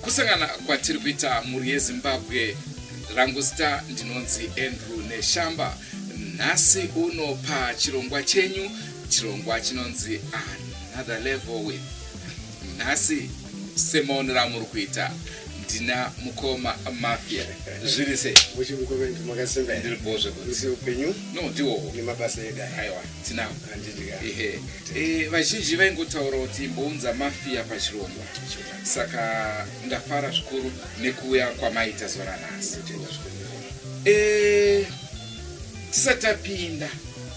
Kusangana kwatiri kuita mhuri yeZimbabwe, rangu zita ndinonzi Andrew Neshamba. Nhasi uno pachirongwa chenyu, chirongwa chinonzi Another Level with nhasi semaonero amuri kuita ndina mukoma Mafia. Zviri sei? Makasimba. Ndiri bho zvekuti. Upenyu? No, ndiwowo. Nemabasa edu. Aiwa, tinawo. Ehe. Eh, vazhinji vaingotaura kuti imbounza Mafia pachirongwa. Saka ndafara zvikuru nekuuya kwamaita zuva ranhasi. Eh, tisati tapinda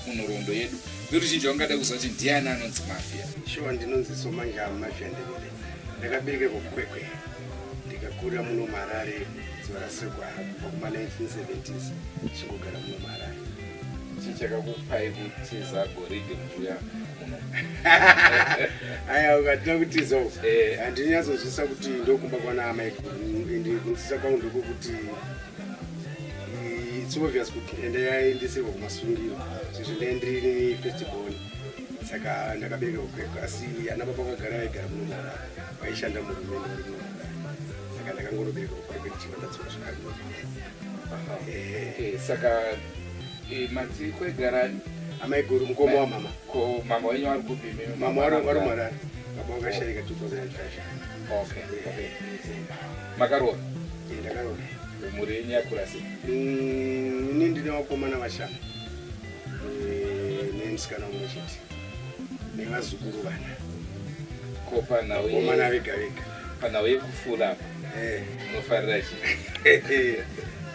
munhoroondo yedu, veruzhinji vangada kuziva kuti ndiani anonzi Mafia. Shuwa, ndinonzi Somanja Mafia Ndebele. Ndakaberekerwa kuKwekwe, ndikakurira muno muHarare, zuva rasekwa kubva kuma 1970s ndichingogara muno muHarare. Chii chakakupai kutiza goridhe muchiuya muno? Aya, ukatina kutiza uku, handinyatsozvisa kuti ndokumba kwana amai. Ende kunzwisa kwangu ndokwekuti it's obvious kuti ndaendesirwa kumasungiro sezvo ndai ndiri first born. Saka ndakabereka kuKwekwe, asi ana baba vakagara vaigara muno muHarare, vaishanda muhurumende vari muno muHarare. Saka ndakangonobereka kuKwekwe, ndichibva ndadzoka zvakare muno. Saka mati kwaigarani? Amaiguru, mukoma wamama. Ko mama wenyu vari kupi imimi? Mama vari muHarare, baba vakashaika 2005. Okay. Makaroora? Ndakaroora. Mhuri yenyu yakura sei? Ini ndine vakomana vashanu nemusikana umwe chete nevazukuru vana. Ko panhau Vakomana vega vega. Panhau yekufura apa, munofarira chii?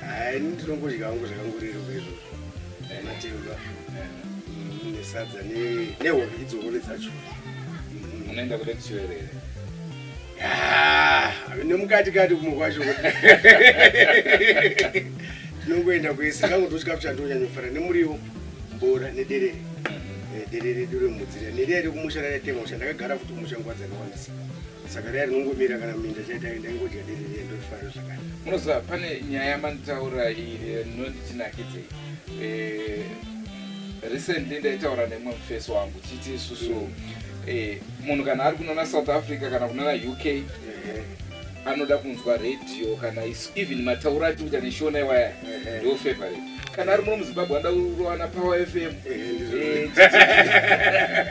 Hai, ini ndinongodya hangu zvakangoreruka izvozvo, matemba nesadza nehove, idzo hove dzacho. Munoenda kuda kuchiverere? Ah, nemukati kati kumwe kwacho tinongoenda kwese. Ndangoto chikafu chandonyanyofarira nemuriwo, mbora nederere. Derere redu remudzira neriya rekumusha raitema musha. Ndakagara futi kumusha nguva dzakawandisa, saka riya rinongomira kana minda chaita, ndaingodya derere riya, ndorifarira zvakare. Munoziva, pane nyaya yamanditaura iyi inonditinakidzei. Recently ndaitaura nemumwe mufesi wangu chiti isusu munhu kana ari kunana South Africa kana kunana UK anoda kunzwa radio kana even matauro acho kuita neShona iwaya ndo favorite. Kana ari muno muZimbabwe anoda kurowana Power FM,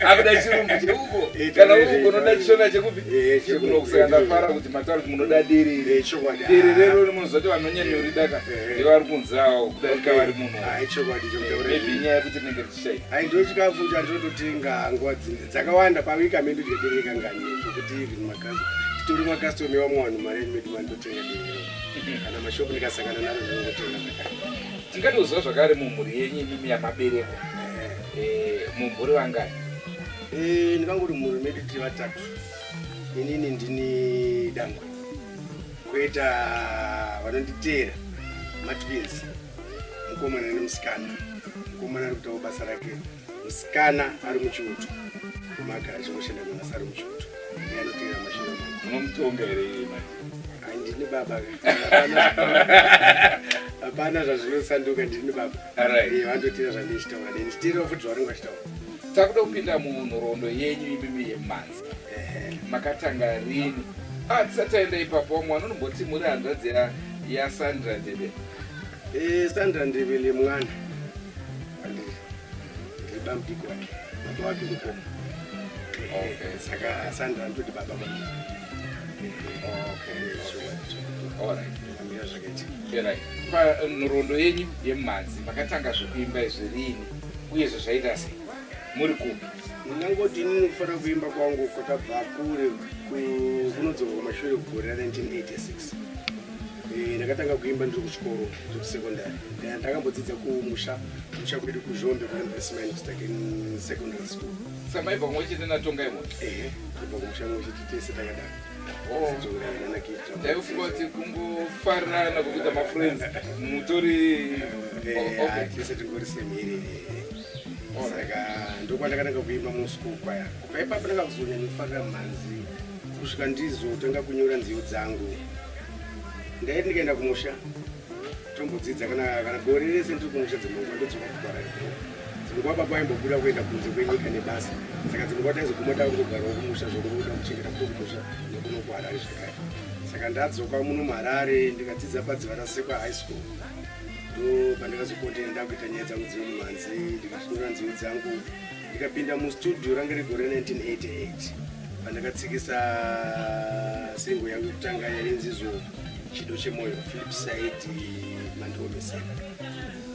akuda chirungu cheuko. Kana uko unoda chiShona chekupi? Chekuno. Saka ndafara kuti mataura kuti munoda derere. Chokwadi. Derere roro munoziva kuti vanonyanyoridaka ndevari kunze awo kudarika vari muno. Hai, chokwadi chokutaura. Maybe inyaya yekuti rinenge richishaika. Hai, ndo chikafu chandinototenga nguva dzakawanda. Pawiki amendodya derere kangani, zvokuti even titori makastoma vamwe vanhu mari medu vanototenga derere. Kana mashopu ndikasangana naro ndinongotenga zvakare. Tingatoziva zvakare mumhuri yenyu imimi yamabereko, mumhuri vangani? Ndingangoti mhuri medu tiri vatatu. Inini ndini dangwe, kwoita vanonditeera matwins, mukomana nemusikana. Mukomana ari kuitawo basa rake, musikana ari muchiuto, kumagara achingoshanda mabasa ari muchiuto, iye anoteera mashure mangu. Munomutonga here iye manje? Ai, ndini baba, hapana zvazvinosanduka, ndini baba. Vandoteera zvandinchitaura, nenichiteerawo futi zvavanenge vachitaura. Takuda kupinda munhoroondo yenyu imimi yemanzi. Makatanga rini? Ah, tisati taenda ipapo, vamwe vanonomboti muri hanzvadzi yaSandra Ndebele. Sandra Ndebele mwana kwandiri, ndiri bamudiki wake, baba wake mukoma. Saka Sandra ndoti baba kwandiri. Alright. Amira zvakaita. Right. Panhoroondo yenyu yemanzi, makatanga zvekuimba izvi rini, uyezve zvaita sei, muri kupi? Ndingangoti inini kufanira kuimba kwangu kwakabva kure, kunodzoka kumashure kugore ra1986. Ndakatanga kuimba ndiri kuchikoro, ndiri kusekondari. Ndakambodzidza kumusha, musha kwedu kuZhombe, kuEmpress Mine Kustaken Secondary School. Saka maibva kumwe chete naTongai Moyo? Ehe, tobva kumusha mumwe chete tese takadaro. Oh. Ndaifunga kuti kungofarirana kwekuita mafriends mutori. Oh, okay. Tese tingori semhiri. Saka ndokwandakatanga kuimba muschool kwaya. Kubva ipapo ndakazonyanyofarira mhanzi kusvika ndizotanga kunyora nziyo dzangu. Ndaiti ndikaenda kumusha tombodzidza kana gore rese ndiri kumusha, dzimwe nguva ndodzoka kuGwarari. Dzimwe nguva baba vaimbobuda kuenda kunze kwenyika nebasa, saka dzimwe nguva taizoguma takungogarawo kumusha, zvokungoda kuchengeta kuno kumusha nekuno kuHarare zvakare. Saka ndadzoka muno muHarare, ndikadzidza paDzivarasekwa High School. Ndo pandakazokontinua ndakuita nyaya dzangu dzemumhanzi, ndikachinyora nziyo dzangu, ndikapinda mustudio. Ranga regore 1988 pandakatsikisa single yangu yekutanga yainzi Chido Chemoyo, Philip Saidi Mandiomesera.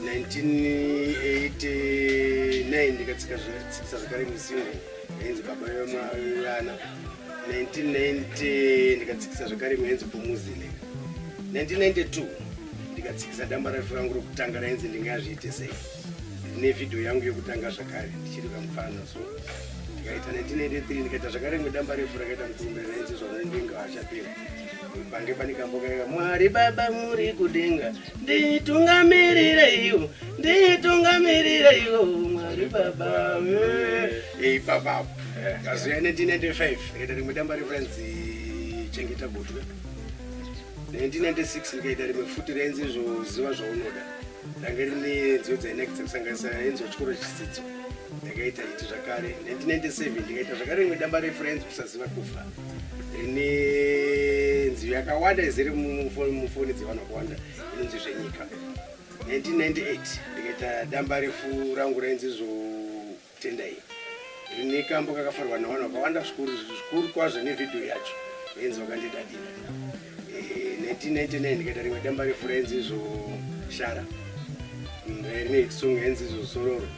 1989 ndikatsikisa zvakare imwe single yainzi Baba Vevana. 1990 ndikatsikisa zvakare imwe yainzi Pomuzile. 1992 ndikatsikisa damba refu rangu rokutanga rainzi Ndingazviite Sei, nevhidhiyo yangu yekutanga zvakare ndichiri kamufana. So ndikaita 1993, ndikaita zvakare rimwe damba refu rakaita mukurumbira rainzi Zvanondinga Achapera. Pange pane kambo kaika "Mwari Baba muri kudenga, nditungamirireiwo, nditungamirireiwo, Mwari Baba." Ipapapo kazuya 1995 ndikaita rimwe damba refu rainzi Chengeta Gotwe. 1996 ndikaita rimwe futi rainzi Zvoziva Zvaunoda. Ranga rine nziyo dzainakidza, kusanganisa yainzi Chikoro Chidzidzo, ndakaita iti zvakare. 1997 ndikaita zvakare rimwe damba refu rainzi Kusaziva Kufa, rine nziyo yakawanda izere mufoni dzevanhu vakawanda, inonzi Zvenyika. 1998 ndikaita damba refu rangu rainzi Zvotendai, rine kambo kakafarwa navanhu vakawanda zvikuru zvikuru kwazvo, nevhidhiyo yacho yainzi Wakandidadira. 1999 ndikaita rimwe damba refu rainzi Zvoshara, rine hit song yainzi Zvosororo.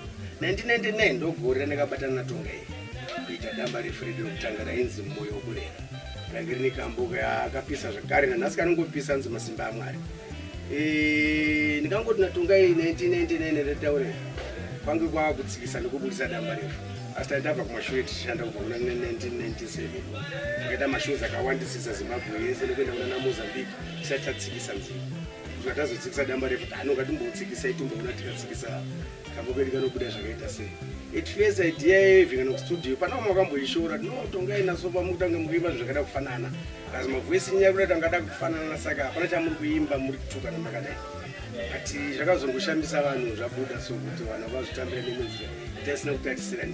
1999 ndogore randakabatana naTongai kuita damba refu redu rokutanga rainzi Moyo Wokurera. Range rine kambo akapisa zvakare, nanhasi kanongopisa, anzi Masimba aMwari. Ndikangoti naTongai 1999 rataurira kwange kwakutsikisa nekubudisa damba refu, asi tani tabva kumashure tichishanda kubva kuna 1997. Takaita mashows akawandisisa Zimbabwe yese nekuenda kuna naMozambique tisati tatsikisa nziyo. Kusvika tazotsikisa damba refu, tanoka timbotsikisai, timboona tikatsikisa kambo kedu kanobuda zvakaita sei. At first idea yeivhingana kustudio, pana vamwe vakamboishora, no, Tongai naSofa mukutanga mukuimba zvakada kufanana, kasi mavoice nyaya kuda tangada kufanana, saka hapana chamuri kuimba, muri kutukana makadai. But zvakazongoshamisa vanhu zvabuda, so kuti vanhu vazvitambira nemwe nzira yataisina kutarisira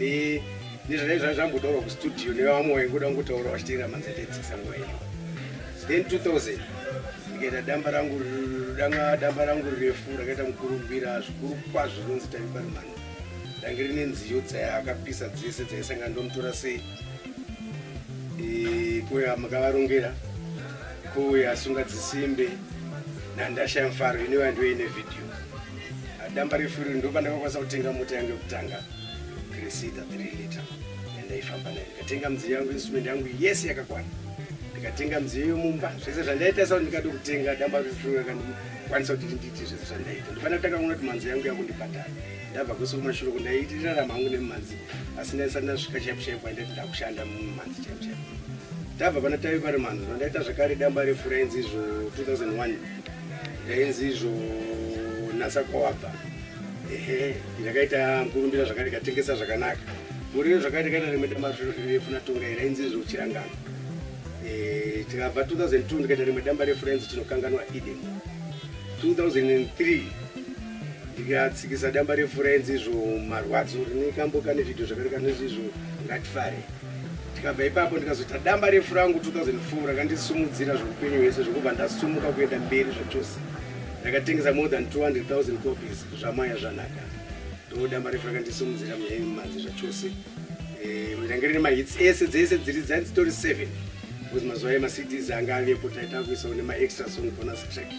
nezvadai zvambotaurwa kustudio nevamwe vaingoda kungotaura vachiteera manzi ataitsikisa nguva iyo. Then 2000 ndikaita damba rangu damba rangu refu rakaita mukurumbira zvikuru kwazvo, rinonzi Taiva Rimano. Range rine nziyo dzayakapisa dzese dzaisangana Ndomutora Sei, Kuya Makavarongera, Kuya Sunga Dzisimbe naNdashaya Mufaro, inova ndiyo ine vhidhiyo. Damba refu iri ndo pandakakwanisa kutenga mota yangu yekutanga, Cressida 3 liter, yandaifamba nayo. Ndikatenga midziyo yangu, instrument yangu yese yakakwana, ndikatenga midziyo yomumba, zvese zvandaita. Sa ndikade kutenga damba refu rakandikwanisa kuti ndiite zvese zvandaita. Ndofana kutanga kuona kuti mhanzi yangu yakundibhadhara. Ndabva kwese kumashure kundaitirarama hangu nemumhanzi, asi ndaisati ndasvika chaipo chaipo andati ndakushanda mumhanzi chaipo chaipo. Tabva pana Taive Pari Mhanzi, ndaita zvakare damba refu rainzi izvo 2001, rainzi izvo Natsa Kwawabva. Ehe, ndakaita mukurumbira zvakare, ikatengesa zvakanaka. Gore zvakare ndikaita rimwe damba refu naTongai rainzi izvo Chirangano. Tikabva 2002, ndikaita rimwe damba refu rainzi Tinokanganwa Eden. 2003 ndikatsikisa damba refu rainzi izvo Marwadzo, rine kambo kane vhidhiyo zvakare kanonzi izvo Ngatifare. Tikabva ipapo, ndikazoita damba refu rangu 2004 rakandisumudzira zveupenyu hwese, zvekubva ndasumuka kuenda mberi zvachose. Ndakatengesa more than 200,000 copies, Zvamaya Zvanaka. Ndo damba refu rakandisumudzira mumanzi zvachose. Range rine mahits ese, dzese dziri dzanzi tori 7, because mazuva emaCDs anga avepo, taita kuisawo nemaextra song, bonus track.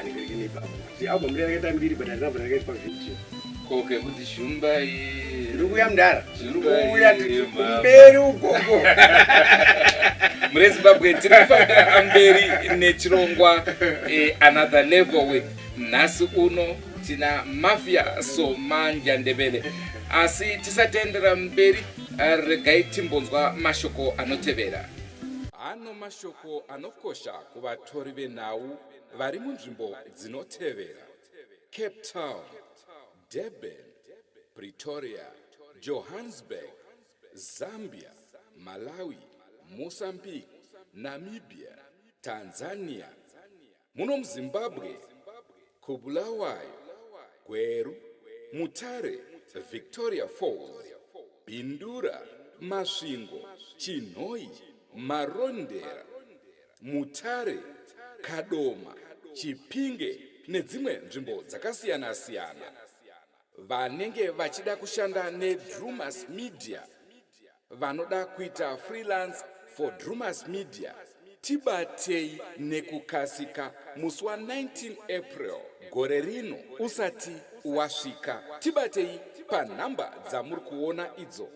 Ndingarikini ipapo album riya rakaita mbiri, but harinabva rakaitwa video. Koke kuti shumba. Ndiri kuuya mudara, ndiri kuuya kumberi ukoko. Mure Zimbabwe, tiri kufambira mberi nechirongwa Another Level with nhasi uno tina Mafia Somandla Ndebele. Asi tisatendera mberi, regai timbonzwa mashoko anotevera. Ano mashoko anokosha kuvatori venhau vari munzvimbo dzinotevera: Cape Town, Durban, Pretoria, Johannesburg, Zambia, Malawi, Mozambique, Namibia, Tanzania, muno muZimbabwe, kuBulawayo, Gweru, Mutare, Victoria Falls, Bindura, Masvingo, Chinhoyi, Marondera. Mutare, Kadoma, Chipinge nedzimwe nzvimbo dzakasiyana-siyana. Vanenge vachida kushanda neDrewmas Media vanoda kuita freelance for Drewmas Media tibatei nekukasika musi wa 19 April gore rino usati wasvika. Tibatei panhamba dzamuri kuona idzo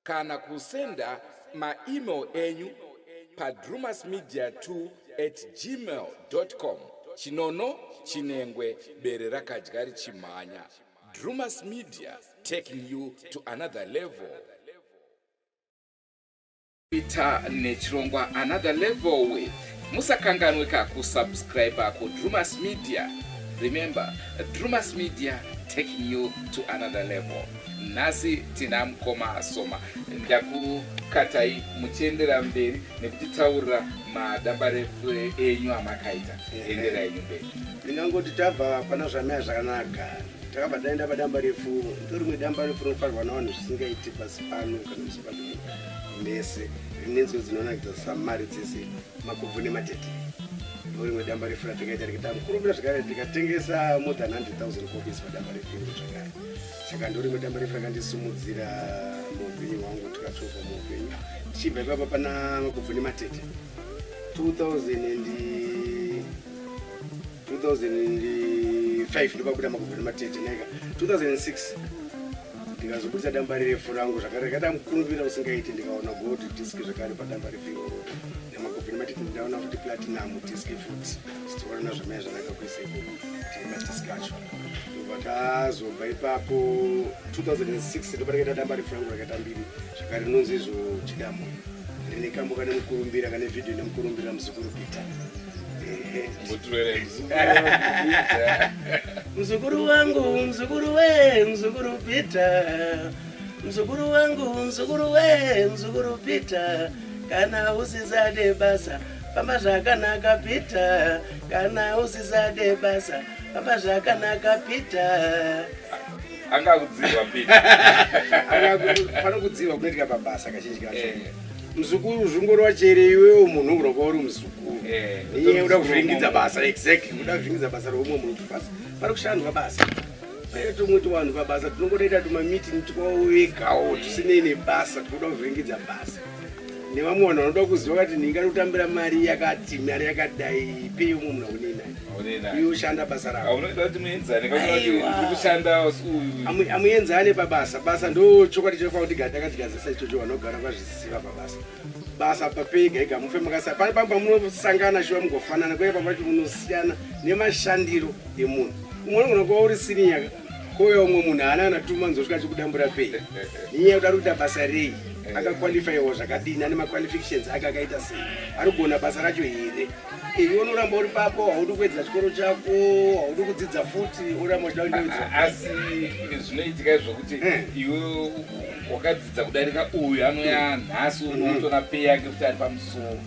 kana kusenda maemail enyu padrewmasmedia 2 at gmail com. Chinono chinengwe bere rakadya richimhanya. Drewmas Media, taking you to another level. Ita nechirongwa Another Level with musakanganwika kusubscribe kuDrewmas Media. Remember, Drewmas Media, taking you to another level. Nhasi tina mukoma Soma. Ndakukatai muchiendera mberi nekutitaurira madambarefu enyu amakaita. Endera yenyu mberi. Ndingangoti tabva pana Zvamea Zvakanaka, takabva taenda padamba refu. Ndorimwe damba refu rinofarwa navanhu zvisingaiti pasi pano kana muZimbabwe mese, rine nziyo dzinonakidza samari dzese, Makobvu Nematete. Ndorimwe damba refu ratakaita rikaita mukurumbira zvakare, tikatengesa more than 100,000 copies padamba refu iro zvakare. Saka ndorimwe damba refu rakandisimudzira muupenyu hwangu, tikatsvova muupenyu. Tichibva ipapa pana Makobvu Nematete, 2000 and 2005 ndopabuda Makobvu Nematete. Naika 2006 ndikazobudisa damba refu rangu zvakare, rakaita mukurumbira usingaiti. Ndikaona gold disc zvakare padamba refu iroro neMakobvu Nematete. Ndaona futi platinum disc futi, tichiona Zvamai Zvanaka kuise ikoko, tine madisk acho. Ndobva tazobva ipapo 2006, ndopatakaita damba refu rangu rakaita mbiri zvakare, rinonzi izvo Chidamo, rine kambo kane mukurumbira, kane vhidhiyo nemukurumbira, Muzukuru Peter. Ehe. Muturere muzukuru Peter. Muzukuru wangu, muzukuru we, muzukuru Peter, muzukuru wangu, muzukuru we, muzukuru Peter, kana usisade basa, famba zvakanaka Peter, kana usisade basa, famba zvakanaka Peter. Angakudzirwa Peter. Panokudzirwa kunoitika pabasa kazhinji kacho. Muzukuru zvingorova chere iwewo munhu unokuva uri muzukuru. Iye uda kuvhiringidza basa, exactly, uda kuvhiringidza basa reumwe munhu. Basa pari kushandwa basa. Pane tumwe tuvanhu pabasa tinongotoita tumameeting twawegawo tusinei nebasa, tinoda kuvhiringidza basa. Nevamwe vanhu vanoda kuziva kuti ndingada kutambira mari yakati, mari yakadai, pei umwe munhu aunei naye, iwe ushanda basa rako. Aunoida kuti muenzane, kakuti ndiri kushanda uyu. Amuenzane pabasa. Basa ndo chokwadi chinofanira kuti gari takachigadzirisa ichocho, vanogara vazviziva pabasa. Basa papega ega mufe makasa pane pamwe pamunosangana shuwa mugofanana, kweye pamwe pacho munosiyana nemashandiro emunhu. Umwe unogona kuva uri senior, kouya umwe munhu haana kana 2 months osvika achikudambura pei, nenyaya yekuti ari kuita basa rei, akaqualifyiwa zvakadini, ane maqualifications ake akaita sei, ari kugona basa racho here. Iwe unoramba uri papo, haudi kuwedzera chikoro chako, haudi kudzidza futi, uramba uchida kuendewedzera. Asi zvinoitika izvokuti iwe wakadzidza kudarika uyu anoya nhasi, unotoona pay yake kuti ari pamusoro.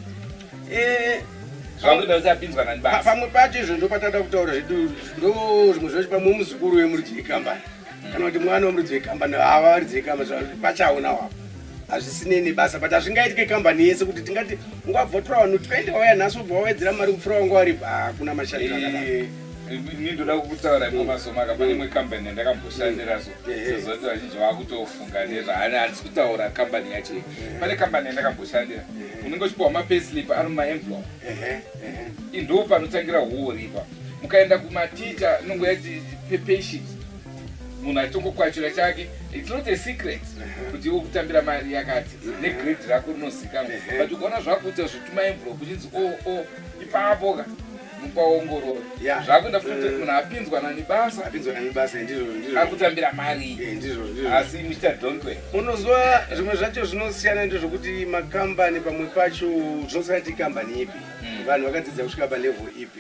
Zvakuita kuti apinzwa nani basa? Pamwe pacho izvo ndopatada kutaura zvedu, ndo zvimwe zvacho. Pamwe muzukuru wemuridzi wekambani kana kuti mwana wemuridzi wekambani, hava varidzi vekambani pachaona wapo, hazvisinei nebasa. But hazvingaitike kambani yese kuti tingati ungabva tora vanhu 20 vauya nhasi, wobva wawedzera mari kupfuura wanga waripo. Hakuna mashandiro akadaro. Ini ndoda kukutaura imomasomaka, pane imwe kambani yandakamboshandira so, sezvo kuti vazhinji vakutofunga nezvaani, handisi kutaura kambani yacho iyi. Pane kambani yandakamboshandira, unenge uchipiwa mapayslip ari mumaenvelope. Ehe, ehe. Ndo panotangira huori ipa. Mukaenda kumaticha, inongo yati paysheet, munhu achitongokwachura chake. It's not a secret kuti iwe kutambira mari yakati negrade rako rinozikanwa, but ukaona zvakuita zvetumaenvelope uchinzi o o ipapo ka mupaongororo. Zvakuenda futi munhu apinzwa nani basa. Apinzwa nani basa, ndizvo ndizvo. Akutambira mari. Ndizvo ndizvo. Asi muchiita donkey. Unozwa zvimwe zvacho zvinosiyana, ndezvokuti makambani pamwe pacho zvinosiyana kuti kambani ipi, vanhu vakadzidza kusvika palevel ipi.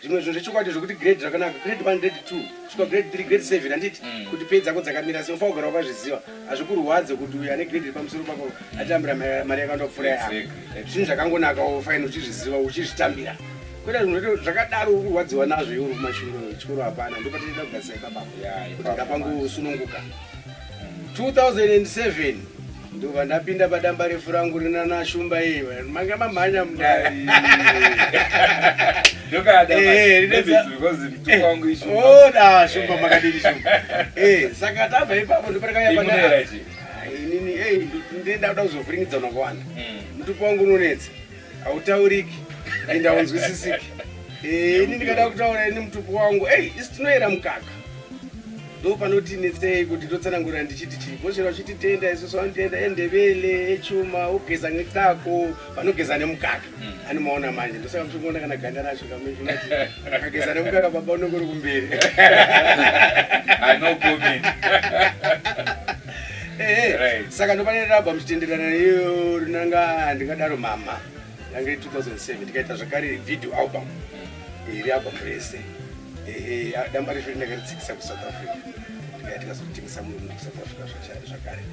Zvimwe zvinhu zvechokwadi zvokuti grade rakanaka, grade 1, grade 2 kusvika grade 3, grade 7, handiti? Kuti pay dzako dzakamira sei, unofanira kugara wakazviziva. Hazvikurwadze kuti uyu ane grade iri pamusoro pako atambira mari yakawanda kupfuura yako. Zvinhu zvakangonaka, fine, uchizviziva uchizvitambira, kwete zvinhu zvakadaro uri kurwadziwa nazvo iwe uri kumashure, chikoro hapana. Ndopatinoda kugadzisa ipapapo kuti ngapangosununguka. 2007. Ndobva ndapinda padamba refu rangu rinana shumba iyi manga mamhanya mudare. Oh, da shumba makadini shumba. Eh, saka tabva ipapo ndopatakauya pana inini eh ndenda kuda kuzovhiringidza unakawanda. Mutupo wangu unonetsa. Hautauriki. Ende haunzwisisiki. Eh, ini ndikada kutaura ini mutupo wangu. Eh, isi tinoyera mukaka. Ndo panoti netsei kuti totsanangurira ndichiti chii bhoshera uchiti tenda isusu vanotenda endebele echuma ugeza ngecako vanogeza nemukaka mm. anomaona manje ndosaka muchikuona kana ganda racho kamezvinati akageza nemukaka baba unenge uri kumberi eh, eh. saka ndopane rabha muchitenderana iyo rinanga ndingadaro mama yange 2007 ndikaita zvakare video album mm. iri album rese Ehe, damba refu ndakaritsikisa kuSouth Africa ndikaya tikazotengesa muno kuSouth Africa zvakare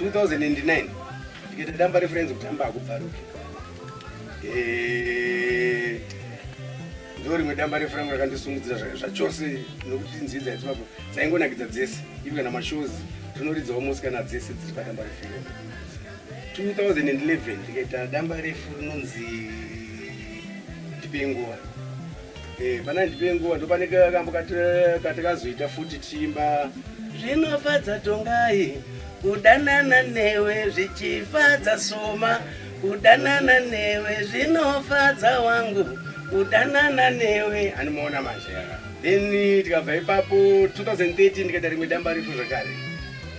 2009 ndikaita damba refu rainzi kutamba hakubvaruki eh, ndo rimwe damba refu rangu rakandisumudzira zvachose nokuti nziyo dzaidzipapo dzaingonakidza dzese ivi kana mashows tinoridzawo mosi kana dzese dziri padamba refu iro 2011 ndikaita damba refu rinonzi ndipei nguva Eh, pana ndipe nguva ndopane kambo katakazoita futi tichiimba zvinofadza tongai kudanana newe zvichifadza soma kudanana newe zvinofadza wangu kudanana newe anomaona manje then tikabva ipapo 2013 ndikaita rimwe damba refu zvakare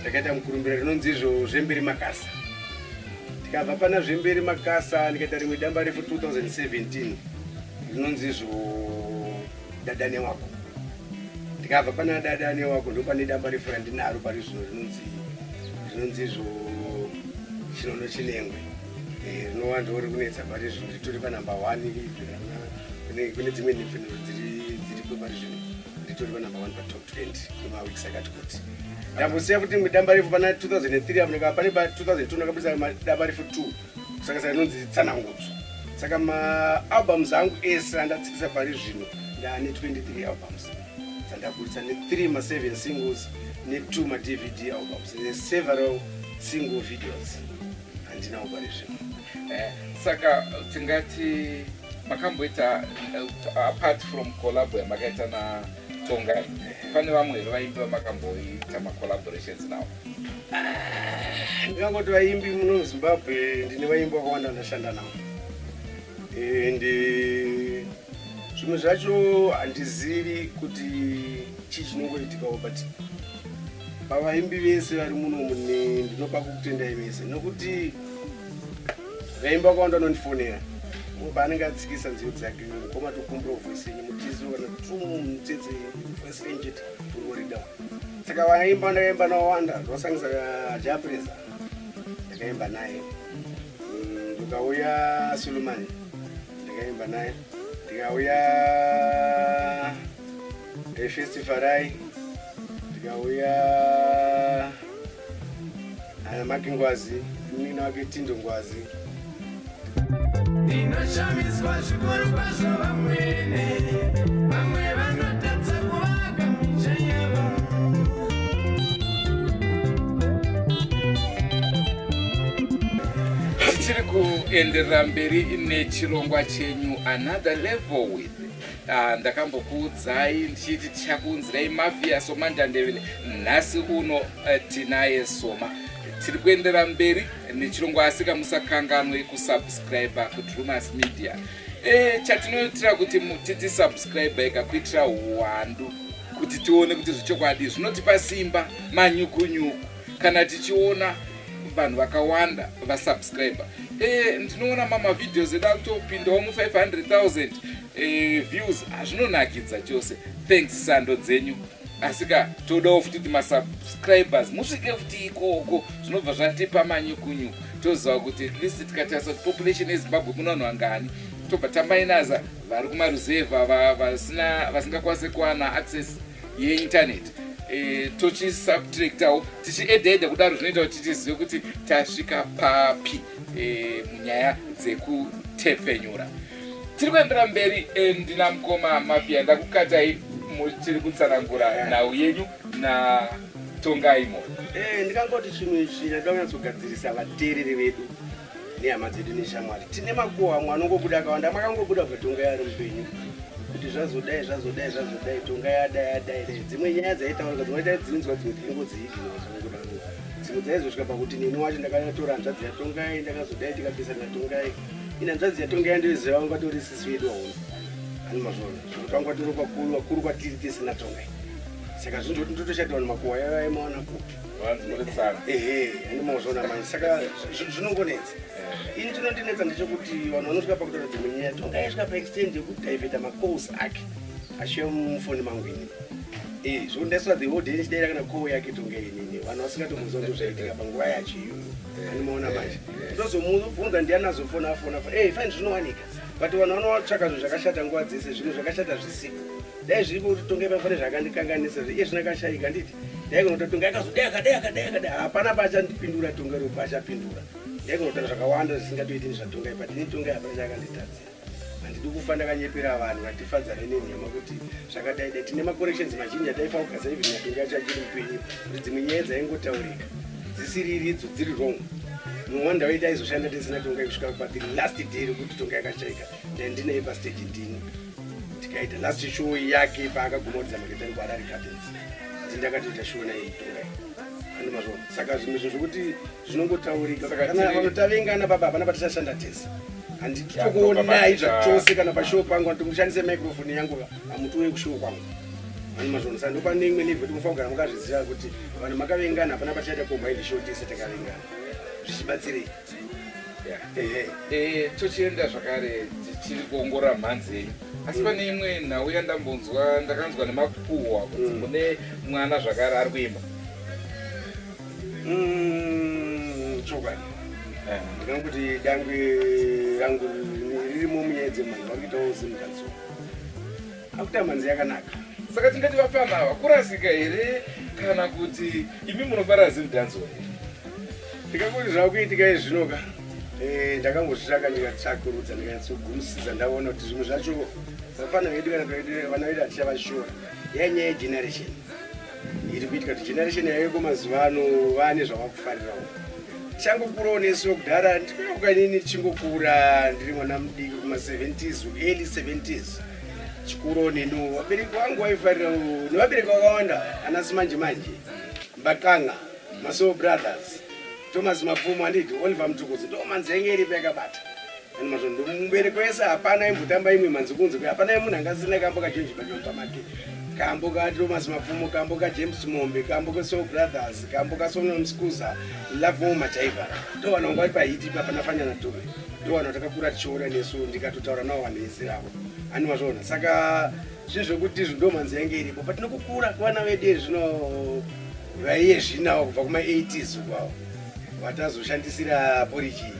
ndakaita mukurumbira rinonzi izvo zvemberi makasa tikabva pana zvemberi makasa ndikaita rimwe damba refu 2017 rinonzi izvo dada newako ndikabva pana dada newako ndopane damba refu randinaro pari zvino rinonzi rinonzi izvo chinono chinengwe eh, rinova ndo riri kunetsa pari zvino ritori panumber one kune dzimwe nhepfenuro dziripo pari zvino ritori panumber one patop 20 kwemaweeks akati kuti ndambosiya futi damba refu pana 2003 apo pane pa 2002 ndakabudisa damba refu 2 saka inonzi tsanangudzo saka maalbums angu ese andatsikisa pari zvino ndaane 23 albums dzandaburitsa ne3 ma7 singles ne2 madvd albums neseveral single videos handinawo pari zvino eh, saka tingati makamboita eh, apart from collabo yamakaita natongai pane vamwe here vaimbi vamakamboita macollaborations nawo Ndingangoti vaimbi muno muZimbabwe ndine vaimbi vakawanda ndashanda navo and eh, zvimwe zvacho handizivi kuti chii chinongoitikawo but pavaimbi vese vari muno mune ndinopa kukutendai vese nokuti vaimbi vakawanda vanondifonera mumwe paanenge atsikisa nziyo dzake mukoma tokumbira voice yenyu mutizo kana tumutsetse voice renyu chete tingorida saka vaimba ndakaimba nawanda ndosangisa japresa ndakaimba naye mm, ndikauya sulumani ndakaimba naye ndikauya festifarai ndikauya ana make ngwazi munin'ina wake tindo ngwazi Ndinoshamiswa zvikuru kwazvo vamwene, vamwe vanotadza kuvaka misha yavo. Tichiri kuenderera mberi nechirongwa chenyu another level with Ah, ndakambokuudzai ndichiti tichakuunzirai mafia somandandevele nhasi uno eh, tinaye soma tiri kuendera mberi nechirongwa asika musakanganwe kusubscribe kudrumas media e, chatinoitira kuti titisubscribe ika kuitira uwandu kuti tione kuti zvechokwadi zvinotipa simba manyukunyuku kana tichiona vanhu vakawanda vasubscribe e, ndinoona mamavideos edu akutopindawo mu 500 000 e, views zvinonakidza chose thanks sando dzenyu asika todawo futi kuti masubscribers musvike futi ikoko zvinobva zvatipa manyukunyuku toziva kuti at least tikatarisa kuti population yezimbabwe mune vanhu vangani tobva tamainaza vari kumaruzevha vasingakwanise kuwana access yeinternet e, tochisubtractawo tichiedhaedha kudaro zvinoita kuti tizive kuti tasvika papi e, munyaya dzekutepfenyura tiri kuendera mberi eh, ndina mukoma mafia ndakukatai tiri kutsanangura nhau yenyu na Tongai Moyo. Eh, ndikangoti chinhu ichi ndinoda kunyatsogadzirisa vateereri vedu nehama dzedu neshamwari. Tine makuhwa amwe anongobuda akawanda, amwe akangobuda kubva Tongai ari mupenyu kuti zvazodai zvazodai zvazodai Tongai adai adai dai. Dzimwe nyaya dzaitaurika dzimwe taidzinzwa dzimwe taingodziignora zvakangodaro. Dzimwe dzaizosvika pakuti neni wacho ndakatora hanzvadzi yaTongai ndakazodai tikapesana naTongai. Ini hanzvadzi yaTongai yandoiziva vanga vatori sisi vedu vaona. Ani mazvona zvekuti vanga vatori vakuru vakuru kwatiri tese naTongai. Saka zvinhu zvekuti ndotoshata vanhu makuhwa yava aimaona kupi. Vanzi muri tsano. Ehe, ani mazvona manje saka zvinongonetsa. Ini chinondinetsa ndechekuti vanhu vanosvika pakutaura dzimwe nyaya Tongai aisvika paextend yekudivheta macalls ake achiuya mufoni mangu inini. Eh, zvekuti ndaiswa the whole day ndichidaira kana call yake Tongai inini. Vanhu vasingatomboziva ndozvaitika panguva yacho iyoyo. Ani maona manje. Ndozomubvunza ndiani azofona afona. Eh, fine zvinowanika. But vanhu vanotsvaka zvinhu zvakashata nguva dzese, zvinhu zvakashata zvisipo. Dai zviripo kuti Tongai pafane zvakandikanganisa iye zvino akashaika handiti ndaigona kuti Tongai akazodai akadai akadai akadai hapana paachandipindura Tongai ropa achapindura ndaigona kutaura zvakawanda zvisingatoiti nezvaTongai but ini Tongai hapana chaakanditadzira handidi kufa ndakanyepera vanhu vatifadzane nenhema kuti zvakadai dai tine macorrections mazhinji ataifa kugasa even naTongai acho achiri mupenyu kuti dzimwe nyaya dzaingotaurika dzisiriri idzo dziri wrong no wonder waiti aizoshanda tisina Tongai kusvika pa the last day rekuti Tongai akashaika ndandinaye pastage ndini tikaita last show yake paakaguma kuridza maketani kuHarare Gardens ndakatoita show naye Tongai andi mazvona saka zvimwe zvinhu zvokuti zvinongotaurika kana vanhu tavengana baba hapana patichashanda tese handitokuonai zvachose kana pashow pangu andimushandise microphone yangu hamutowe kushow kwangu ani mazvona saka ndopane imwe level kuti mufanira kugara makazviziva kuti vanhu makavengana hapana patichaita combined show tese takavengana zvichibatsirei. Eh, tochienda zvakare tichiri kuongorora mhanzi yenyu asi pane imwe nhau yandambonzwa ndakanzwa nemakuhwa kuti mune mwana zvakare ari kuimba. Chokwadi ndingangokuti dangwe rangu ririmo munyaya dzemhanzi vari kuitawo zimdanso akuita mhanzi yakanaka. Saka tingati vapfana ava kurasika here kana kuti imi munofara zimdanso here? Ndikangoti zvakuitika izvinoka eh, ndakangozvitsvaka ndikatsvakurudza ndikanyatsogumisisa ndaona kuti zvimwe zvacho vafana vedu kana vana vedu hatichavashora yainyaya yegeneration iri kuitika kuti generation yaveko mazuva ano vane zvavakufarirawo tichangokurawo nesuwo kudhara ndikuyoka inini tichingokura ndiri mwana mudiki kuma-70s early 70s chikurawo neniwo vabereki vangu vaifarirawo nevabereki vakawanda anasi manje manje mbaqanga Masoul Brothers, Thomas Mapfumo handiti, Oliver Mtukudzi ndo mhanzi yange iripo yakabata. And mazvo mubereki wese hapana aimbotamba imwe mhanzi kunze kuya hapana munhu anga asina kambo kaGeorge Bachomba make kambo kaThomas Mapfumo kambo kaJames Mombe kambo kaSoul Brothers kambo kaSolomon Skuza Lovemore Majaivara ndo vanhu vanga vari pahiti ipapa naFanyana Dube ndo vanhu vatakakura tichiona nesu ndikatotaura navo vanhu vese vavo ani mazvoona saka zvinhu zvekuti izvo ndo mhanzi yange iripo but nokukura kwevana vedu zvino vaiye zvinawo kubva kuma 80s kwavo vatazoshandisira poriji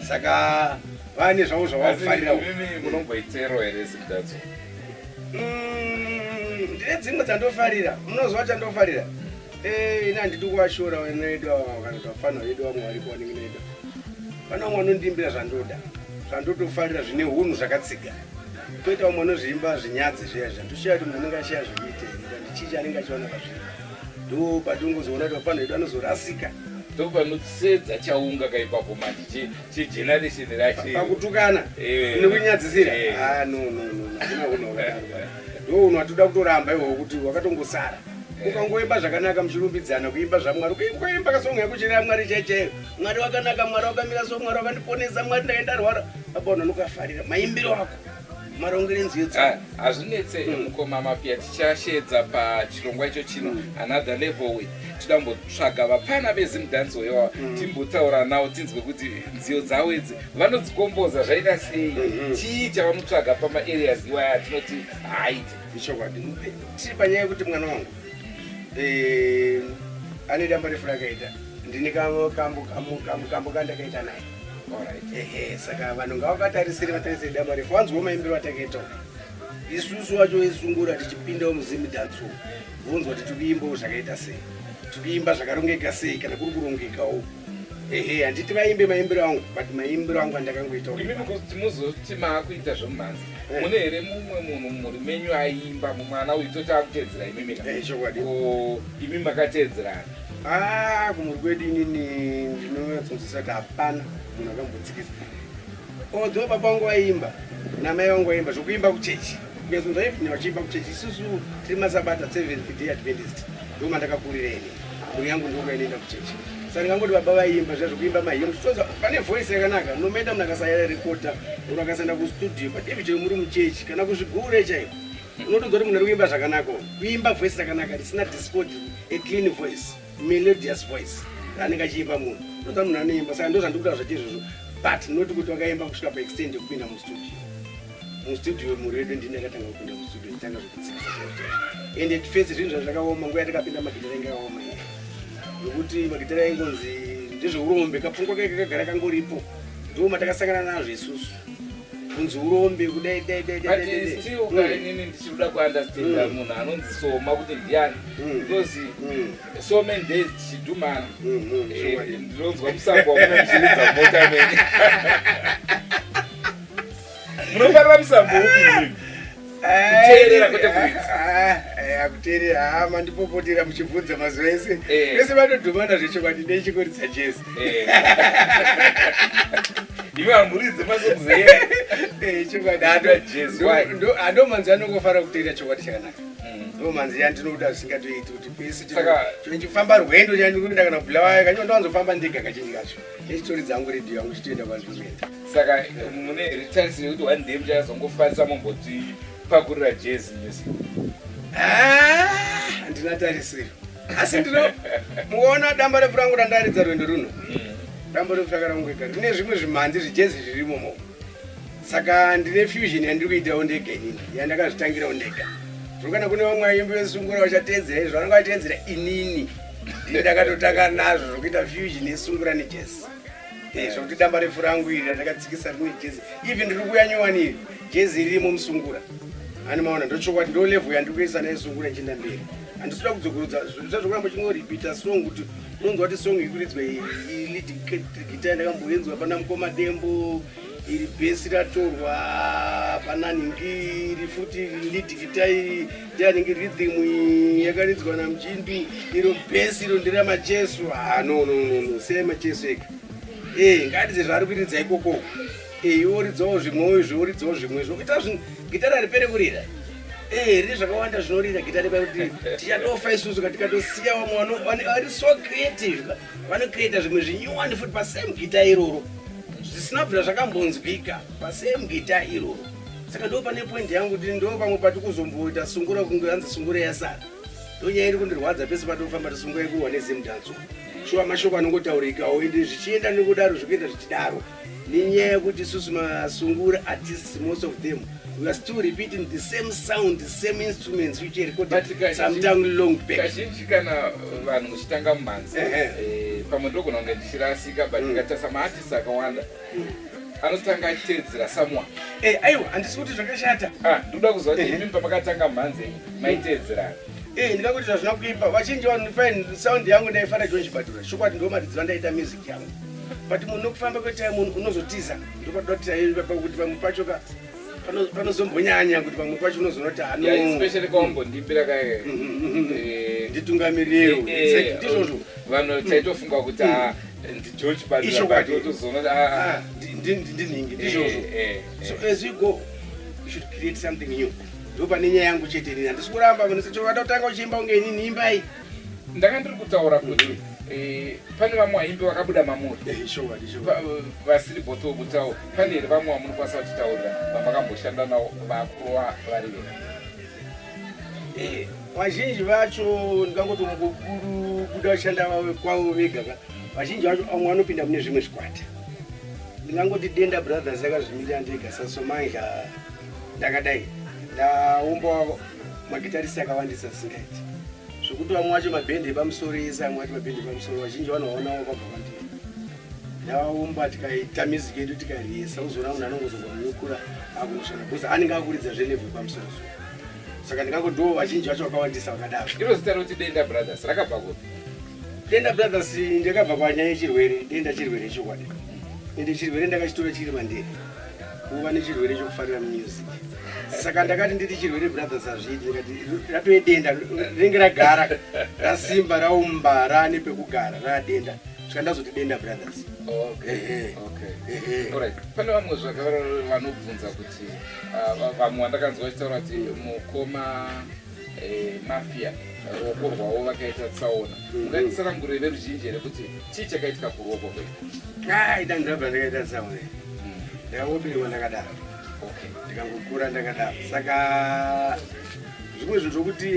saka vane zvavo zvavakufarirawo munomboitero here zimdadzo mm, ndine dzimwe dzandofarira munoziva chandofarira eh, ini handidi kuvashora vana vedu ava kana kuti vafana vedu vamwe varipo vanenge vedu vana vamwe vanondiimbira zvandoda zvandotofarira zvine hunhu zvakatsiga Koita vamwe vanozviimba zvinyadzi zviya zviya ndoshiya kuti munhu anenge ashiya zvekuita here kandi chii chaanenge achiwana pazviri ndo patinongozoona kuti vafana vedu vanozorasika ndopanosedza chaunga kaipapo manje chegeneration racho pakutukana eh. nekunyadzisira eh. ah, no no no hakuna unhu wakadaro ndo unhu watoda kutoramba iwowo kuti wakatongosara eh. ukangoimba zvakanaka muchirumbidzana kuimba zvamwari ukaimba kasongo yakuchirira mwari chaichaiyo Mwari wakanaka, Mwari wakamira so, Mwari wakandiponesa, Mwari ndakaenda rwara. Baba vanhu vanokafarira maimbiro ako, marongero enziyo dzako. Ah, hazvinetse mukoma Mafia, tichashedza pachirongwa icho chino another level with tinoda kumbotsvaga vapfana veZimdancehall iwawa timbotaura navo tinzwe kuti nziyo dzavo idzi vanodzikomboza zvaita sei, chii chavanotsvaga pamaareas iwaya atinoti haaite. Ichokwadi. Tiri panyaya yekuti mwana wangu eh, ane damba refu rakaita ndine kambo kambo kambo kambo kandakaita naye ehe saka vanhu ngavakatarisire vatarisire damba refu wanzwa maimbiro atakaita isusu wacho wesungura tichipindawo muzimidhanso vonzwa kuti tikuimbawo zvakaita sei tikuimba zvakarongeka sei kana kuri kurongekawo. Ehe, handiti vaimbe maimbiro angu, but maimbiro angu andakangoita. Imi kuti muzoti maakuita zvemumhanzi, mune here mumwe munhu mumhuri menyu aiimba, mumwana uyu toti akuteedzera imimi ka? Eh, chokwadi. Ko imi makateedzerana? Ah, kumhuri kwedu inini ndinonyatsonzwisisa kuti hapana munhu akambotsikisa. Although baba vangu vaiimba namai vangu vaiimba zvokuimba kuchechi, kunyatsonzwa even vachiimba kuchechi. Isusu tiri masabata, Seventh Day Adventist, ndo mandakakurira ini, mhuri yangu ndokwainoenda kuchechi. Saka ndingangoti baba vaiimba zviya zvokuimba mahymns, tonzwa pane voice yakanaka, nomaita munhu akasarekodha or akasaenda kustudio, but even chero muri muchechi kana kuzvigure chaiko, unotonzwa kuti munhu ari kuimba zvakanaka, kuimba voice rakanaka risina discord, a clean voice, melodious voice raanenge achiimba munhu, unotonzwa munhu anoimba. Saka ndo zvandiri kutaura zvacho izvozvo, but not kuti vakaimba kusvika paextent yekupinda mustudio. Mustudio mhuri yedu ndini yakatanga kupinda mustudio, nditanga zvekutsikisa chaizvo chaizvo. And at first zvinhu zvazvakaoma, nguva yatakapinda magitara ainge akaoma iya, nokuti magitara aingonzi ndezveurombe, kapfungwa kaike kagara kangoripo, ndo matakasangana nazvo isusu, kunzi urombe kudai dai dai dai. But dai. still ka inini ndichiri kuunderstanda munhu anonzi Soma kuti ndiani, because so many days tichidhumana, ndinonzwa musambo wamuna muchiridza mota menyu. Munofarira musambo upi imimi? Kuteerera, kwete kuridza. Kuteerera ha, mandipopotera muchibvunza mazuva ese. Vese vanodhumana zvechokwadi nechikuridza jazz. Imi hamuridze masongs here? Chokwadi. Kuita jazz, why? Ando manzi anongofara kuteerera chokwadi chakanaka, ndo manzi yandinoda zvisingatoiti kuti pese ndichifamba rwendo chandikuenda kana Bulawayo kanyo, ndowanzofamba ndega kazhinji kacho, nechitori dzangu, redhiyo yangu, chitoenda kwandinoenda. Saka mune here tarisiro yekuti one day muchazongofarisa momboti pakurira jazz music? Ah, handina tarisiro, asi ndino muona damba refu rangu randaridza rwendo runo, dambo refu rakarangu ega rine zvimwe zvimhanzi zvejazz zvirimomo. Saka ndine fusion yandiri kuitawo ndega inini, yandakazvitangirawo ndega. Zvino kana kune vamwe vaimbi vesungura vachateedzera izvo, vanenge vateedzera inini, ndini ndakatotanga nazvo zvokuita fusion yesungura nejazz. Zvokuti damba refu rangu iri randakatsikisa rine jazz, even ndiri kuuya nyowani iri, jazz irimo musungura. Hani maona, ndochokwadi, ndo level yandiri kuisa nayo sungura ichienda mberi. Handisida kudzokorodza zvazokuramba chingoripita song, kuti unonzwa kuti song ikuridzwa iyi lead guitar ndakamboenzwa pana Mukoma Dembo, iri bass ratorwa pana nhingi, iri futi lead guitar iri ndeyanhingi, rhythm yakaridzwa naMuchindu, iro bass iro nderamacheso. Ah, no, no, no, no, siyai macheso ega. Ngatize zvaari kuiridza ikoko. Iwe uridzawo zvimwewo izvo, uridzawo zvimwe izvo, kuita zvinhu gitara haripere kurira. Rine zvakawanda zvinorira gitara pakuti tichatofa isusu ka tikatosiya vamwe vari so creative ka, vanocreata zvimwe zvinyowani futi pasame gita iroro, zvisina kubvira zvakambonzwika pasame gita iroro. Saka ndo pane point yangu kuti ndo pamwe pati kuzomboita sungura kunge hanzi sungura yasara. Ndo nyaya iri kundirwadza pese patofamba, tisungura ikurwa neZimdancehall. Shuwa mashoko anongotaurikawo, ende zvichienda nekudaro, zvikuenda zvichidaro, nenyaya yekuti isusu masungura artists, most of them, we are still repeating the same sound, the same instruments which are recorded But sometime long back. Kazhinji kana vanhu muchitanga mumhanzi, pamwe ndogona kunge ndichirasika, but ndikatarisa maartist akawanda anotanga achiteedzera someone. Aiwa, handisi kuti zvakashata. Ah, ndinoda kuziva kuti imimi pamakatanga mhanzi yenyu maiteedzerana? Ndingakuti zvazvina kuipa. Vazhinji vanhu, fine, sound yangu ndaifara John Chibadura, chokwadi, ndo maridziro andaita music yangu, but munhu nokufamba kwetime munhu unozotiza, ndopatoda kuti pamwe pacho ka panozombonyanya kuti pamwe pacho unozoona kuti ano Yeah, especially kwaumbondimbira kaye. Nditungamirirewo. Ndizvozvo. Vanhu taitofunga kuti ah, ndiJohn Chibadura, Ichokwadi. but wotozoona kuti ah, Ah, ndinhingi, ndizvozvo. So as you go, you should create something new. Ndo pane nyaya yangu chete. Inini handisi kuramba vada kutanga uchiimba kunge inini, imbai. Ndanga ndiri kutaura kuti pane vamwe vaimbi vakabuda mamuri. Chokwadi, chokwadi. Vasiri Bothwell Butao, pane here vamwe vamunokwanisa kutitaurira vamakamboshanda navo vakurova vari vega? Vazhinji vacho ndingangoti mukukuru buda vachishanda kwavo vega ka, vazhinji vacho vamwe vanopinda mune zvimwe zvikwata. Ndingangoti Denda Brothers yakazvimirira ndega, saSomandla ndakadai ndaumba magitarisi akawandisa zvisingaiti, zvokuti vamwe vacho mabhendi epamusoro ese, amwe vacho mabhendi epamusoro, vazhinji vanhu vaonawo kwabva kwandiri. Ndaumba, tikaita music yedu, tikariyesa, uzoona munhu anongozongonyukura akunoshanda because anenge akuridza zvelevel pamusoro so. Saka ndingango ndo vazhinji vacho vakawandisa vakadaro. Iro zita rekuti Denda Brothers rakabva kupi? Denda Brothers ndakabva panyaya yechirwere, denda chirwere chokwadi. Ende chirwere ndakachitora chiri mandiri. Kuva nechirwere chokufarira music. Saka ndakati nditi Chirwere Brothers hazviiti, ndikati ratove denda rinenge ragara rasimba raumba raane pekugara raadenda. Saka ndazoti Denda Brothers. Okay. Okay. Alright. Pane vamwe zvakare vanobvunza kuti ah, vamwe vandakanzwa vachitaura kuti mukoma eh, mafia ruoko rwavo vakaita tsaona mhm. ungatitsanangurire veruzhinji here kuti chii chakaitika kuruoko kwedu ai dandabva ndakaita tsaona hmm. ndakangoberekwa ndakadaro ndikangokura ndakadaro saka zvimwe zvinhu zvokuti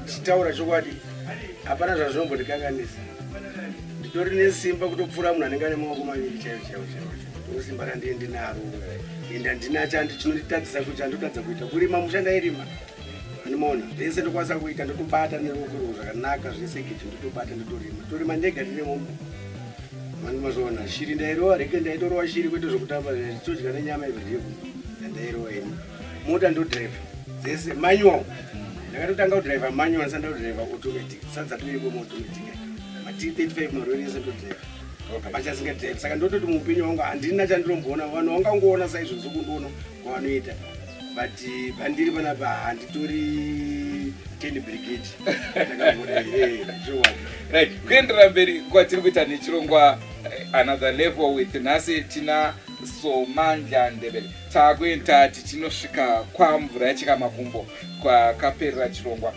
chitaura chokwadi hapana zvazvinombondikanganisa nditori nesimba kutopfuura munhu anenge ane maoko maviri chaivo chaivo chaivo ndosimba randie ndinaro ende handina chandi chinonditadzisa kuti chandotadza kuita kurima musha ndairima Anomaona zvese ndokwanisa kuita ndotobata neruoko rwo zvakanaka zvese gejo ndotobata ndotorima torima ndega ndine mombe mani mazoona shiri ndairova reke ndaitorova shiri kwete zvekutamba todya nenyama everyday yandairova ini mota ndodrive dzese manual ndakatotanga kudrive manual ndisati ndakudrive automatic tisati dzatoiko maautomatic ma T35 marori ese ndodrive pachasinga drive saka ndototi muupenyu wangu handina chandinomboona vanhu vangangoona saizvozvo kundiona kwavanoita but pandiri panapa handitori 10 brigade right kuenderera mberi kwatiri kuita nechirongwa eh, another level with nhasi tina somandla ndebele takuenda tichinosvika kwamvura yacheka makumbo kwakaperera chirongwa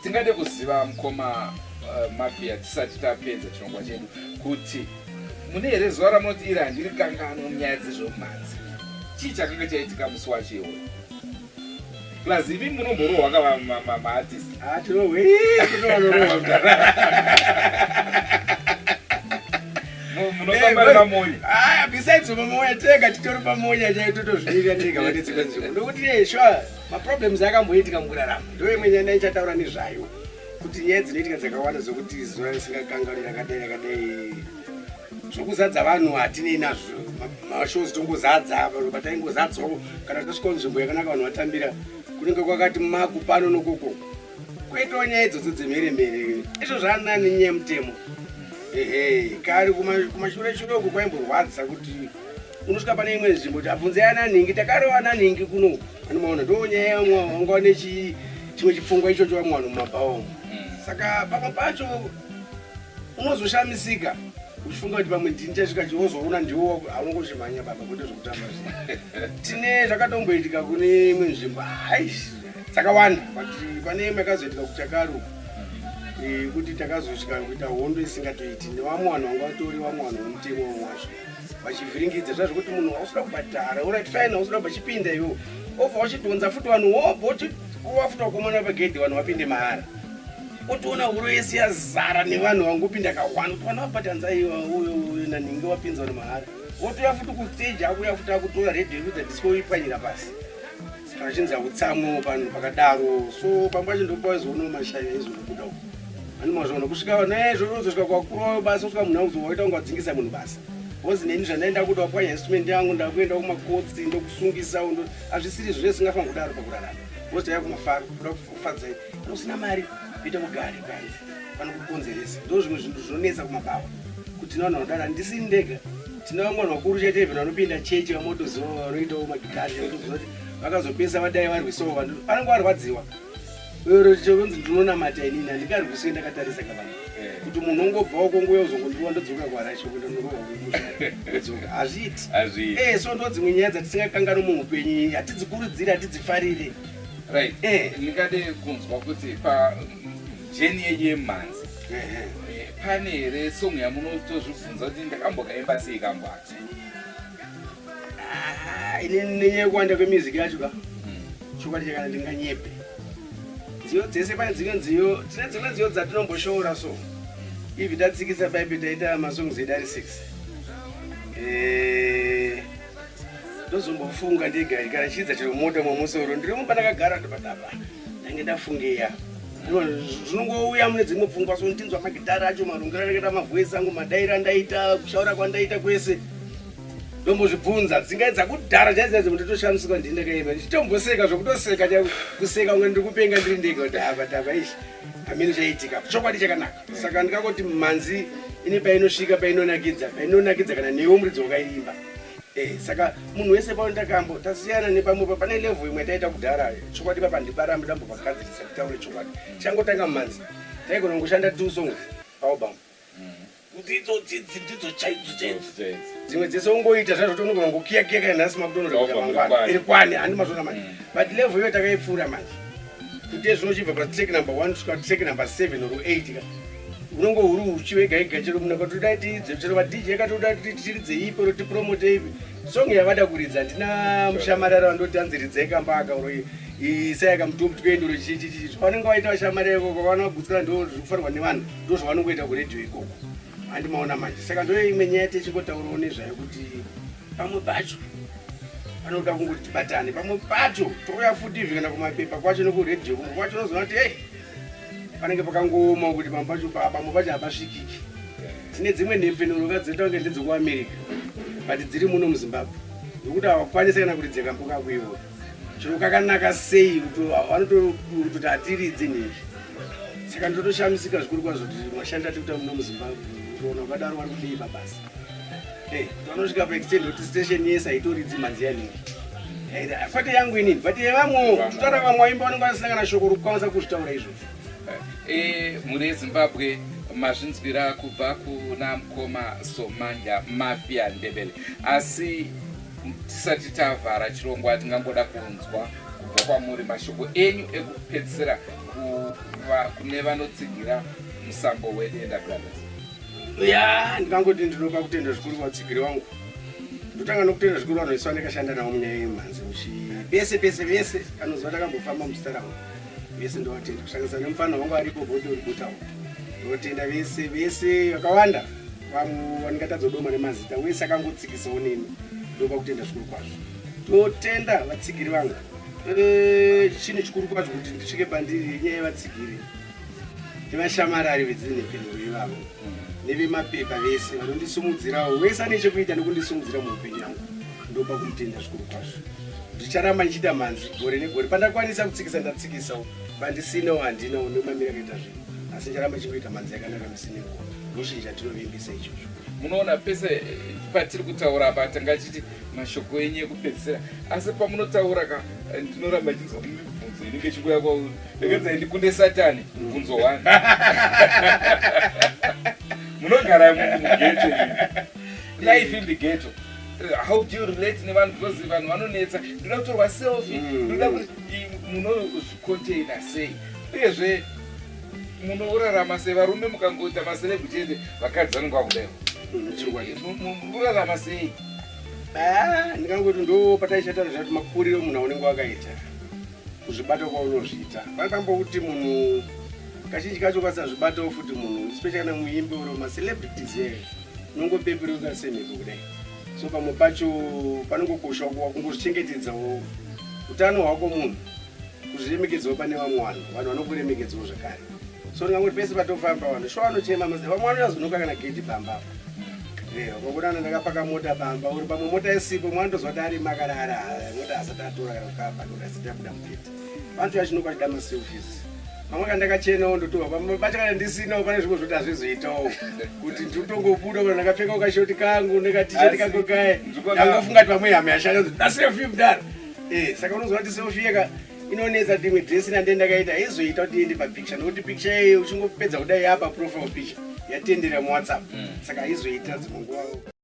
tingade kuziva mukoma uh, mafia tisati tapedza chirongwa chedu kuti Mune here zuva ramunoti iri handiri kanganwa munyaya dzezvomumhanzi? Chii chakanga chaitika musi wacho iwoyo? Plus imi munomborohwa ka maartist. Ah, tinohwe tinorohwa mudhara. Munofamba nemamonya. Ah, besides mamonya tega titori pamonya chaiyo totozvimirira tega vane dzimwe nzvimbo. Ndokuti eh, sure maproblems akamboitika mukurarama. Ndo imwe nyaya ndaichataura nezvayo. Kuti nyaya dzinoitika dzakawanda dzokuti zuva risingakanganwi rakadai rakadai zvokuzadza vanhu hatinei nazvo mashows tongozadza vanhu pataingozadzawo kana tasvika nzvimbo yakanaka vanhu vatambira kunenge kwakati maku pano nokoko kwetawo nyaya idzodzo dzemheremhere izvo zvaanani nyaya yemutemo ehe kare kumashure shure uku kwaimborwadza kuti unosvika pane imwe nzvimbo kuti abvunze ana nhingi takarova ana nhingi kuno anomaona ndo nyaya yamwe wanga wane chimwe chipfungwa ichocho vamwe vanhu mumabhawa umu mm. saka pamwe pacho unozoshamisika uchifunga kuti pamwe ndini chasvika chiwozoona ndiwo aunongochimhanya baba kwete zvekutamba zvi tine zvakatomboitika kune imwe nzvimbo hai dzakawanda but pane imwe yakazoitika kuchakari uku eh, kuti takazosvika kuita hondo isingatoiti nevamwe vanhu vanga vatori vamwe vanhu vemutemo wacho vachivhiringidza zva zvekuti munhu hausida kubhadhara orit fine hausida kubva chipinda iwo obva wachidhonza futi vanhu wobva uchiwa futi vakomana pagedhi vanhu vapinde mahara otoona huro yese yazara nevanhu vangopinda kahwani kuti vanhu vabhadhanza iwa uyo uyo nanhingi wapinza vanhu mahara wotoya futi kustage akuya futi akutora redhiyo yekuita disco oipwanyira pasi kana chinzi akutsamwawo panhu pakadaro so pamwe pacho ndopawaizoona mashaya aizokubuda uko ani mazvaona kusvika naizvo unozosvika kwakuru basa kusvika munhu akuzowaita kunge wadzingisa munhu basa bcause neni zvandaenda kuda wapwanya instrument yangu ndakuenda kumakotsi ndokusungisa hazvisiri zvese singafanira kudaro pakurarama bcause taiya kumafaro kuda kufadzai kana usina mari kuita kugare panze panokukonzeresa ndo zvimwe zvinhu zvinonetsa kumabhawa kuti tine vanhu vanodaro handisini ndega tine vamwe vanhu vakuru chete even vanopinda chechi vamotoziva vanoitawo magitari otoziva kuti vakazopesa vadai varwisawo vanhu vanenge varwadziwa ronzi ndinonamata inini handikarwiswe ndakatarisa kavanhu eh. kuti munhu ongobvawo konguya uzongondiwa ndodzoka kwaracho kuenda norohwa hazviiti eh, so ndo dzimwe nyaya dzatisingakanganwi muupenyu hatidzikurudziri hatidzifarire right eh. ndingade kunzwa kuti pa jeni yenyu yemhanzi eh, pane here song yamunotozvibvunza kuti ndakambokaimba sei kambo aka ah, ini nenyaya yekuwanda kwemusic yacho ka hmm. chokwadi chakana ndinganyepe nziyo dzese pane dzimwe nziyo tine dzimwe nziyo dzatinomboshoora so ivi tatsikisa baibe taita masongs edu ari six eh, ndozombofunga ndega kana chiidza chero mota mwamusoro ndiri mumba ndakagara ndobadaba ndange ndafungeya zvinongouya mune dzimwe pfungwa so ndinzwa magitari acho marongero andakaita mavoice angu madairo andaita kushaura kwandaita kwese ndombozvibvunza dzingai dzakudhara chaidzaidzo nditoshamisika ndini ndakaimba ndichitomboseka zvokutoseka kuseka kunge ndiri kupenga ndiri ndega kuti apa tapa ishi. Hameno chaitika. Chokwadi chakanaka. Saka ndikangoti mhanzi ine painosvika painonakidza, painonakidza kana newe muridzi wakaimba. Eh, saka munhu wese paanoita kambo tasiyana nepamwe pa pane level imwe taita kudhara. Chokwadi papa ndiparambe ndambopagadzirisa nditaure chokwadi. Changotanga mhanzi. Taigona kungoshanda two songs paalbum. Ndidzo dzidzi ndidzo chaidzo chaidzo. Dzimwe dzese ungoita zvazvo tonogona kungokiya kiya kana nhasi makutonoda kuita mangwana. Iri kwani handi mazvona manje. But level iyo takaipfuura manje. Kuti zvino chibva pa track number 1 kusvika track number 7 or 8 ka. Unongo huri uchi wega ega chero munhu akatoda tiidze chero va DJ akatoda tiridze ipi or tipromote ipi. Song yavada kuridza ndina mushamarara vandoti anzi ridzai kamba aka or isai kamutumbu twendo or chi chi chi. Zvavanenge vaita vashamarara ikoko vanogutsikana ndo zviri kufanirwa nevanhu ndo zvavanongoita kuredhiyo ikoko. Handi maona manje. Saka ndo imwe nyaya techingotaurawo nezvayo kuti pamwe pacho panoda kungoti tibatane pamwe pacho touya futi izvi kana kumapepa kwacho nekuredhiyo kumwe kwacho unozoona kuti ei panenge pakangooma kuti pamwe pacho pamwe pacho hapasvikiki. Tine dzimwe nhepfenuro ka dzinoita kunge ndedzekuAmerica but dziri muno muZimbabwe nokuti hawakwanisa kana kuridza kambo kako iwe chero kakanaka sei kuti vanototi hatiridzi nhingi. Saka ndinotoshamisika zvikuru kwazvo kuti mashandiro atiri kuita muno muZimbabwe kuona vakadaro vari kudii pabasa. Hey, vanosvika paextend kuti station yese haitoridzi mhanzi yanhingi. Kwete yangu inini but yevamwewo totaura vamwe vaimba vanenge vasina kana shoko rokukwanisa kuzvitaura izvozvo. Mhuri yeZimbabwe mazvinzwira kubva kuna mukoma Somandla Mafia Ndebele. Asi tisati tavhara chirongwa tingangoda kunzwa kubva kwamuri mashoko enyu ekupedzisira kune vanotsigira musambo weDenda Brothers. Ya, ndingangoti ndinopa kutenda zvikuru vatsigiri vangu. Ndotanga nokutenda zvikuru vanhu vese vandakashanda navo munyaya yemhanzi muchi pese pese vese vanoziva takambofamba muzita ravo vese ndovatenda kusanganisa nemufana wangu aripo bhodori butawo ndotenda vese vese vakawanda vamwe vandingatadza kudoma nemazita wese akangotsikisawo neni ndopa kutenda zvikuru kwazvo. Totenda vatsigiri vangu. Chinhu chikuru kwazvo kuti ndisvike pandiri inyaya yevatsigiri nevashamarari vedzinhepfenyuro ivavo nevemapepa vese vanondisimudzirawo wese ane chekuita nekundisimudzira muupenyu yangu ndopa kumutenda zvikuru kwazvo. Ndicharamba ndichiita mhanzi gore negore pandakwanisa kutsikisa ndatsikisawo pandisinawo handinawo nemamiro akaita zvinhu asi ndicharamba ndichingoita mhanzi yakanaka misi nenguva ndochinhu chandinovimbisa ichocho. Munoona pese patiri kutaura apa tanga tichiti mashoko enyu ekupedzisira asi pamunotaura ka ndinoramba ndichinzwa mibvunzo inenge ichingouya kwauri regedzai ndikunde satani mubvunzo one munogara mughetto life in the ghetto how do you relate nevanhu because vanhu vanonetsa ndoda kutorwa selfie ndoda kuti munozvicontaina sei uyezve munorarama sei varume mukangoita maceleb chete vakadzi vanenge vakudaiwo munorarama sei? Ndingangoti ndo pataichataura zvati makuriro munhu aunenge wakaita kuzvibata kwaunozviita pane pambokuti munhu kazhinji kacho ukasazvibatawo futi munhu especially kana muimbi or macelebrities ere unongopemberuka semhepo kudai so pamwe pacho panongokosha kungozvichengetedzawo utano hwako munhu kuzviremekedzawo pane vamwe vanhu vanhu vanokuremekedzawo zvakare so ndingangoti pese patofamba vanhu shuwa vanochema vamwe vanonyazonoka kana gedhi pamba apa vakonana ndakapaka mota pamba uri pamwe mota isipo mwana ndozwa kuti arima akarara mota asati atora kana kukapa kuti asati abuda mugedhi vantu vachinoka vachida maselfies pamwe kana ndakachenawo ndotorwa pamwe pacho kana ndisinawo pane zvimwe zvoti hazvizoitawo kuti ndinotongobuda kana ndakapfeka kashoti kangu nekatisheti kangu kaye ndangofunga kuti pamwe hama yashanda da selfie mudaro saka unozoona kuti selfie yaka inonetsa kuti imwe dress nande ndakaita haizoita kuti iende papicture nokuti picture iyoyo uchingopedza kudai yapa profile picture yatendera muWhatsApp saka haizoita dzimwe nguva.